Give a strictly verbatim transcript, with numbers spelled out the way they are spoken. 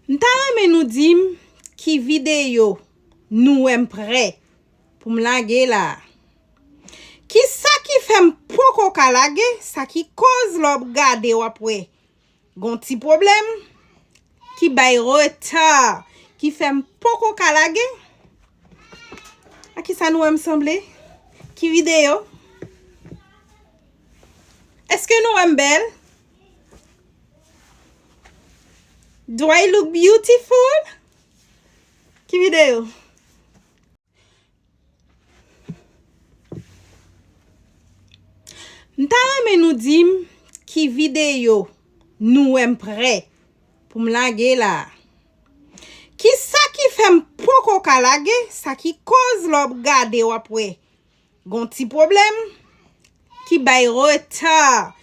M ta renmen nou di m ki videyo nou wè m prè pou m lage la. Kisa ki fè m poko ka lage? Sa ki koz lè w ap gade w ap wè gon ti pwoblèm ki bay reta, ki fè m poko ka lage? A kisa nou wè m sanble? Ki videyo? Èske nou wè m bèl? Do I look beautiful? Ki videyo? M ta renmen nou di m ki videyo nou wè m prè pou m lage la. Kisa ki fè m poko ka lage? Sa ki koz lè w ap gade w ap wè gon ti pwoblèm ki bay reta,